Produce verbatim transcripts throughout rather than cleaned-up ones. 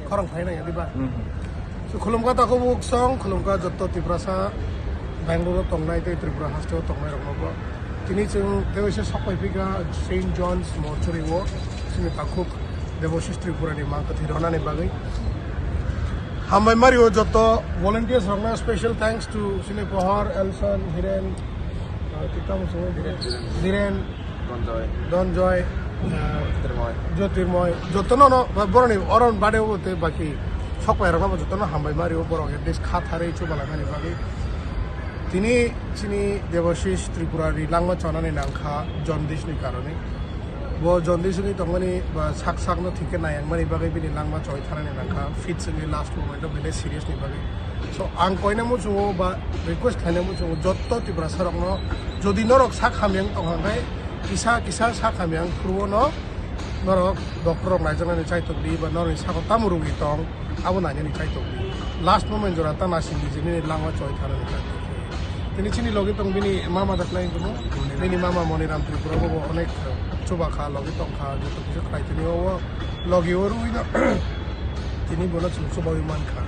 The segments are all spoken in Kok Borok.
Khorang phaina ya diba? Hmm. So, khulumkha takhuk buksong, khulumkha jotto Tiprasa, Bangalore o tongnai tei Tripura hasteo tongnai rokno bo. Tini chwng tei waisa sok pai phika Saint John's Mortuary o, chini takhuk Debashish Tripura ni mang kwthwi rwnani bagwi. Hambai mari o jotto volunteers rokno special thanks to chini Pohor, Elson, Hiren, uh, tei tamo chwng Dhiren. Dhiren, Donjoy. Donjoy, uh, Jyotirmoy. Jyotirmoy. Jotono no, ba, boroni oron bade obo tei baki sok pai rokno bo jotono hambai mari o borok at least kha tharwi chubalangani bagwi. Tini chini Debashish Tripura ni langma chonani nangkha jaundice ni karone. Bo jaundice wngwi tongmani ba sak sakno thik khe nayangmani bagwi bini langma choi tharani nangkha. Fit wngwi last moment o belai serious ni bagwi. So, ang koina muchungo ba request khlaina muchungo jotto Tiprasa rokno, jodi norok sak hamya wng tong kha khe, kisa kisa sak hamya wng phuru no norok doctor rok naijaknani chaitok di ba norokni sako tamo rwgwi tong, abo nainani chaitok di. Last moment jora ta nasing di je nini langma choi tharani chaitok di. Tini chini logi tong bini mama da khlai tongmo, bini mama Moniram Tripura bo onek chuba kha, logi tong kha, joto kisa khlai tini o logi o rwino. Tini bono chwng chubaui man kha.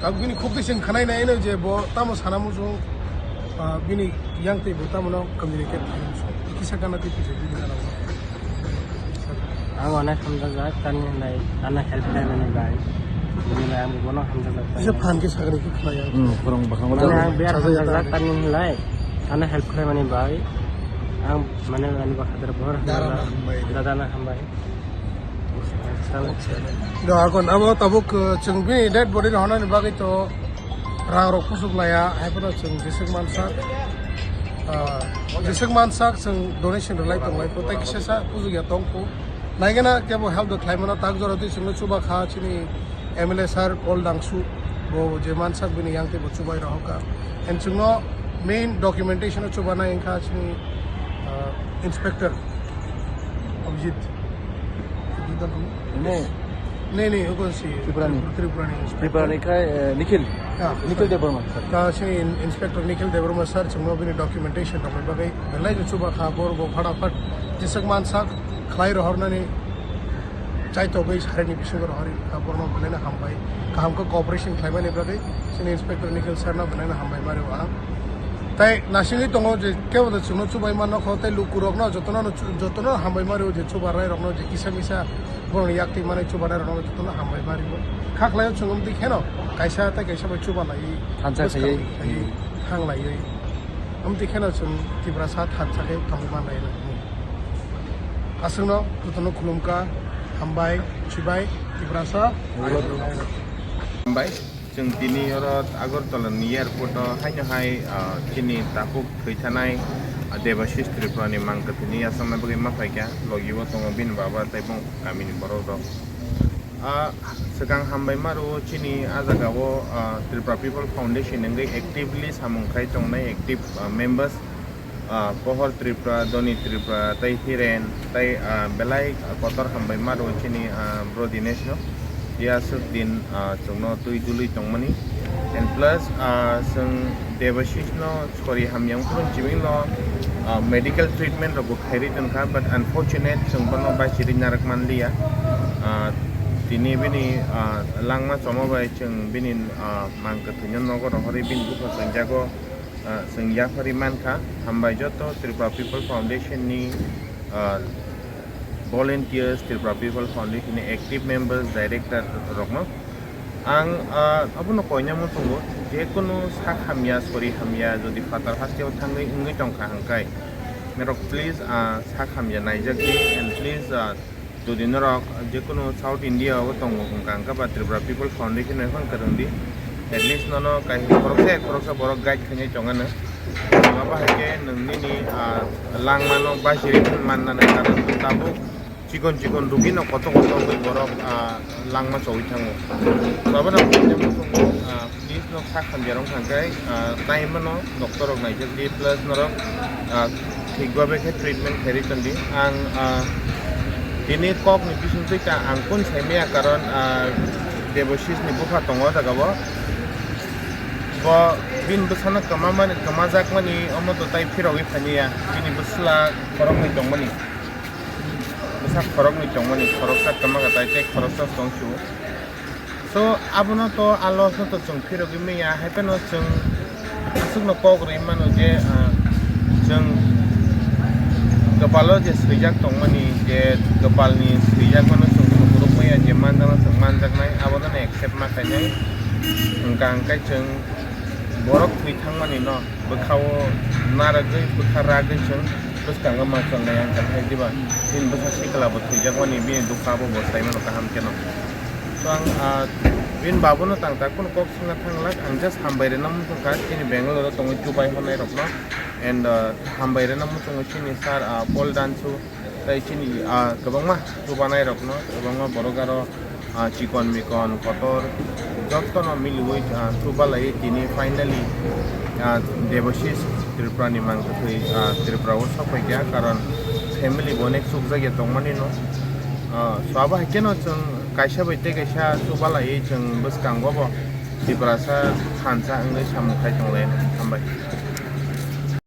Tabuk bini khuk twi chwng khwnai nai no je bo tamo sana muchung, ah, bini yang twi bo tamo no communicate khlai muchung. Kisa gana twi pijak bini gana bo. Ang onek hamjajak, tani hinlai ano help khlaimani bai. Bini bai ang bono hamjajak. Kisa phan khe sakni khe khlai ang. Hmm, khorang bakang. Mane ang biar hamjajak, tani hinlai ano help khlaimani bai. Ang mane ani bakha dara bohor hamjajak. Dara na hambai. Dada na hambai. Doagon abo tabuk, uh, chwng bini dead body no honani bagwi to rang rok pusuk laya, hai phano chwng jeswk mansak, uh, jeswk mansak chwng donation rwlai tonglai pho, tei kisa sa pusuk ya tong pho. Naigena kebo help do khlai mano, tak jora twi chwngno chuba kha chini M L A sir Paul Dangsu, bo je mansak bini yang tei bo chubai rohor kha. And chwngno main documentation o chuba nai wngkha chini, uh, inspector. Abhijit. Abhijit da bang? Ne. Ne, ne, ogo si Tripurani. Tripurani. Tripurani khai, eh, Nikhil. Ah, Nikhil Debbarma, sir. Ta si in-, Inspector Nikhil Debbarma sir, chwngno bini documentation rokni bagwi belai no chuba kha, bor bo phataphat jeswk mansak khlai rohornani chaitogwi sarini bisingo rohori kha, borno belai no hambai. Kaham khe cooperation khlaimani bagwi chini Inspector Nikhil sir no belai no hambai mari o ang. Tai nasingwi tongo je kebo de chwngno chubai manno kho, tai lukurokno jotono no chu-, jotono hambai mari o je chubarnai rokno je kisa misa borokni yak twi manwi chubarnai rokno jotono hambai mari o. Kha khlai o chwng wng twi kheno kaisa tai kaisa bai chuba lai thansa bwskang khaiwi, khaiwi, hmm, thang laiwi. Wng twi kheno chwng Tiprasa thansa khe tongwi man lai. Aswkno jotono khulumkha, hambai, chibai, Tiprasa. Hambai. Chwng tini oro Agartala ni airport o haino hai, ah, chini takhuk thwi thanai, ah, Debashish Tripura ni mang kwthwini yachakna bagwi ma phaikha, logi o tongo bini baba tei bong kami ni borok rok. Ah, swkang hambai ma rwo chini ah jaga o, ah, Tripura People Foundation wngwi actively samung khai tongnai active, ah, members. Ah, Pohor Tripura, Doni Tripura, tei Hiren, tei, ah, belai kotor hambai ma rwo chini, ah, bro Dinesh no. Yaswk din, ah, chwngno twi dului tongmani. And plus, ah, chwng Debashish no sori hamya wngphuru chibing no, ah, medical treatment rok bo khairwi tongkha, but unfortunate chwng bono bai chiri narak manliya. Ah, tini bini, ah, langma choma bai chwng bini, ah, mang kwthwino nogo rohorwi bini bupha chwngjago. Ah, chwng yaphari mankha, hambai joto Tripura People Foundation ni, ah, volunteers, Tripura People Foundation ni active members, director rokno. Ang, ah, abono koina muchungo, jekunu sak hamya, sori hamya, jodi phatar hasteo thangwi wngwi tongkha hwnkhai, norok please, ah, sak hamya naijakdi and please, ah, Jodi norok jekunu South India o tongo hwnka hwnka ba Tripura People Foundation bai phano kwrwng di, at least nono kaisa khoroksa ya khoroksa borok guide khainai tongano. Abo hai khe nwng nini, ah, langmano bachiri mannani karon tabuk chikon chikon rugino koto koto wngwi borok, ah, langma chowi thango. Abo no ah, Please, nok sak hamya rok hwnkhai, ah, time no doctor rok naijak di, plus norok, ah, thik babe khe treatment khairi tondi. Ang, ah, tini kok ni bising twi ta ang kun sai maya, karon, ah, Debashish ni bupha tongo o jaga o. Bo bini bwsano kwmamani, kwmajakmani omo to tai phirogwi phainiya. Bini bwsla khoroknwi tongmani. Bwsa khoroknwi tongmani, khoroksa kwma kha tai tei khoroksa tongsu. So, abono to a loss no to chwng phirogwi manya, hai phano chwng aswkno kok rwwi mano je, ah, chwng kwpalo je swijak tongmani, je kwpalni swijakmano chwng sukuruk manya, je manjakno chwng manjaknai, abono accept ma khainai. Hwnkha hwnkhe chwng borok thwi thangmani no bwkhao narwgwi, bwkha ragwi chwng bwskango ma chongnai ang kha, hai diba? Bini bwsa sikla bo thwijakmani, bini dukha bo bo sai mano kaham kheno. So ang, ah, bini babuno tang tak phano kok swngna thanglak, ang just hambai rwna muchung kha chini Bangalore o tongwi chubai hwnnairokno, and, ah, hambai rwna muchungo chini sir, ah, Paul Dansu, tei chini, ah, kwbangma chubanairokno, kwbangma borok aro, ah, chikon mikon kotor jottono miliwi, ah, chubalaiwi tini finally, ah, Debashis Tripurani mang kwthwi, ah, Tripura o sokphaikha, karon family bo onek chukjakya tongmani no. Ah, so abo hai kheno chwng kaisa bai tei kaisa chubalaiwi chwng bwskango bo Tiprasa thansa wngwi samung khai tonglai. Hambai.